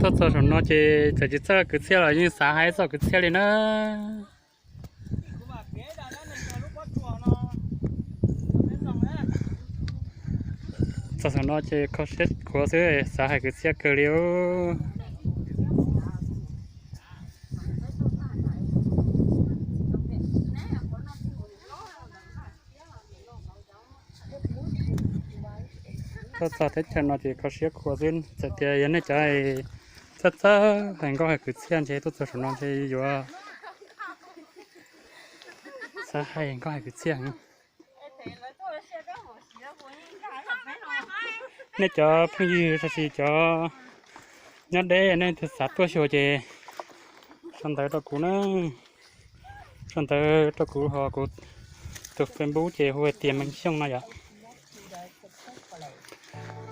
Tuaj txog saum no ces txawm tsis txawj kwv txhiaj los yeej xav hais txoj kwv txhiaj li na. Txog saum no ces kho siab khuav xwb, xav hais kwv txhiaj kawg li. Tuaj txog teb chaws no ces kho siab khuav xwb, txawm tias yog nej cov txawj txawj hais nkauj hais kwv txhiaj ntshe tuaj txog saum no ntshe yuav xav hais nkauj hais kwv txhiaj. Nej cov phooj ywg los sis cov nyob deb nej twg xav tuaj xyuas ces sau ntawv rau kuv na. Sau ntawv rau kuv ho kuv tus Facebook ces hu hais tias Meej Xyooj no yom.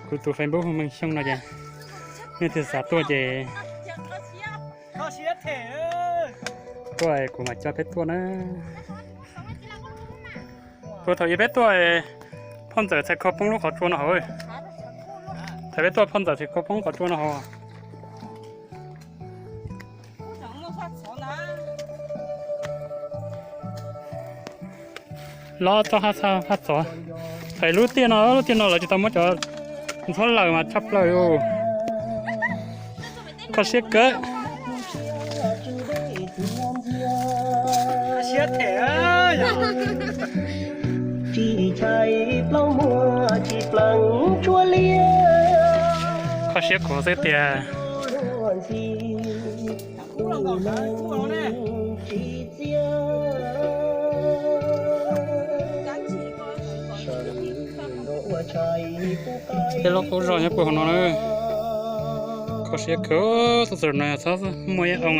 Kuv tus Facebook hu Meej Xyooj no ces nej twg xav tuaj ces tuaj kuv mam coj peb tuaj na. Puag thaum ub peb tuaj, phauj ntxawm txhais khau poob lub qhov tsua no hauv. Thaum peb tuaj phauj ntxawm txhais khau poob qhov tsua no hauv. Los txog haj xaj haj txov. Thaum lub tiaj no, lub tiaj no lawv tsis tau muab cov ntxhuab laws mas tshaj plaws li. Kho siab kawg. Kho siab khuav xwb tiag. Tej lub qub zos nyob puag hauv no na. Kho siab kawg, tuaj txog no txhob muaj ib oo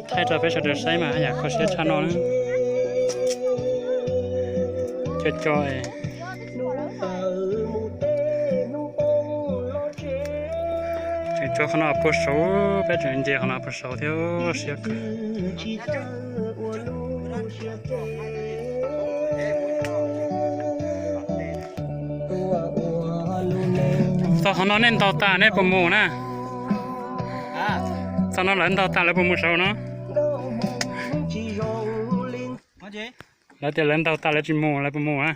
thaij rau peb sawv daws saib mas yam kho siab tshaj no na. Co co tseem tso qhov no puag saud, peb tseem nce qhov no puag saud thiab siab kawg. Txog qhov no nej ntaus tas nej puas mus na? Txog no lawv ntaus tas lawv puas mus saud no? Lawv tias lawv ntaus tas lawv tsis mus lawv puas mus na?